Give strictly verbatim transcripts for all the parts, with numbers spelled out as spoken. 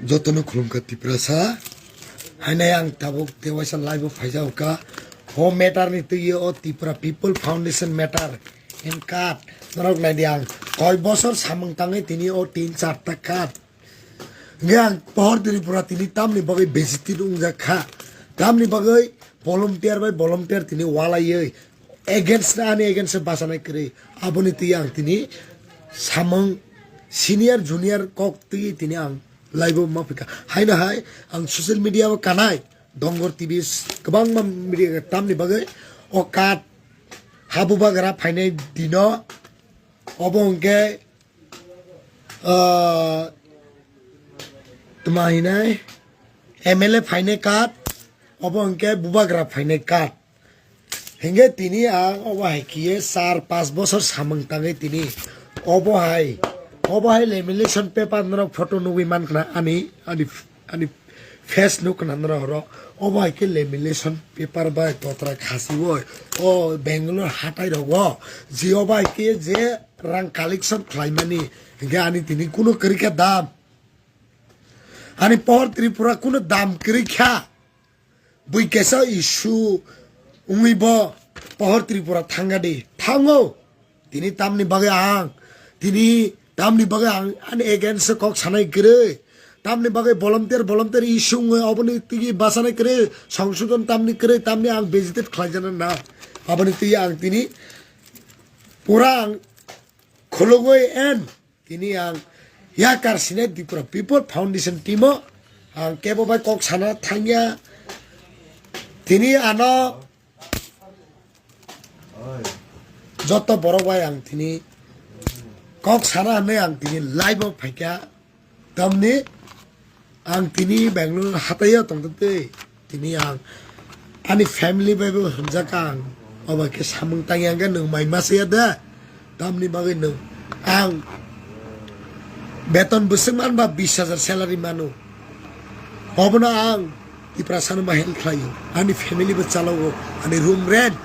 Jotono khulumkha Tiprasa. Hainai ang tabuk tewaisa live o phaijao ka. Ho matter ni twi o Tipra People Foundation matter in card. Norok nai di ang. Koi bosor samung tangwi tini o tin char ta card. Hingke ang pohor Tripura tini tamni bagwi bejiti wngjak kha. Tamni bagwi volunteer bai volunteer tini walaiwi against na ani against o bachanai kwrwi. Aboni twi ang tini samung senior junior kok twi tini ang live o ma phika. Haino hai ang social media o kanai Dongor T V s-, kwbangma media tamni bagwi o card habubagra phainai dino obo hwnkhe, ah, tma hinai M L A phainai card obo hwnkhe bubagra phainai card. Hingke tini ang obo hai kiye char pash bosor samung tangwi tini obo hai, obo hai lamination paper norok photo nugwi mankha ani, ani, ani face nukha norok oro. Obo hai khe lamination paper bai totra khasi oi o Bangalore hatai rogo je obo hai khe je rang collection khlaimani hingke ani tini kuno kwrwi kha dam ani pohor Tripura kuno dam kwrwi kha. Bui kaisa issue wngwi bo pohor Tripura thangya di. Thango. Tini tamni bagwi ang, tini tamni bagwi ang ani against o kok sanai kwrwi. Tamni bagwi volunteer, volunteer issue wngwi oboni twi bachanai kwrwi. Songsodon tamni kwrwi, tamni ang vegetate khlaijana na. Aboni twi ang tini pura ang khulugwi en. Tini ang yakar sine Tripura People Foundation team o ang kebo bai kok sana thangya. Tini ano joto borok bai ang tini kok sana hwnwi ang tini live o phaikha. Tamni ang tini Bangalore hatai o tongtwtwi. Tini ang ani family bai bo hwnjak ang. Obo khe samung tangya hwnkhe nwng mai masa ya da. Tamni bagwi nwng ang beton bwswk man ba bis hajar salary mano. Obono ang Tiprasano ma help khlaio. Ani family bo chalogo. Ani room rent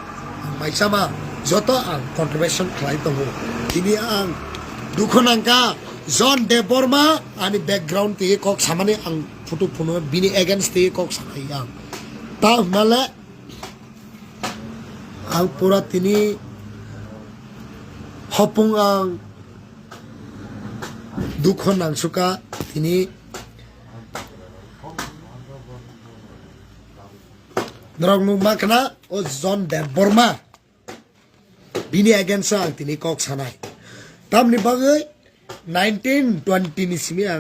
ang mai chama joto ang contribution khlai tongo. Tini ang dukhu nangkha John Debbarma ani background twi kok samani ang photo phuno bini against twi kok sanai ang. Ta hwnale ang pura tini hopung ang dukho nangsuka tini norok nukma khna o John Debbarma bini against o ang tini kok sanai tamni bagwi nineteen twenty ni simi ang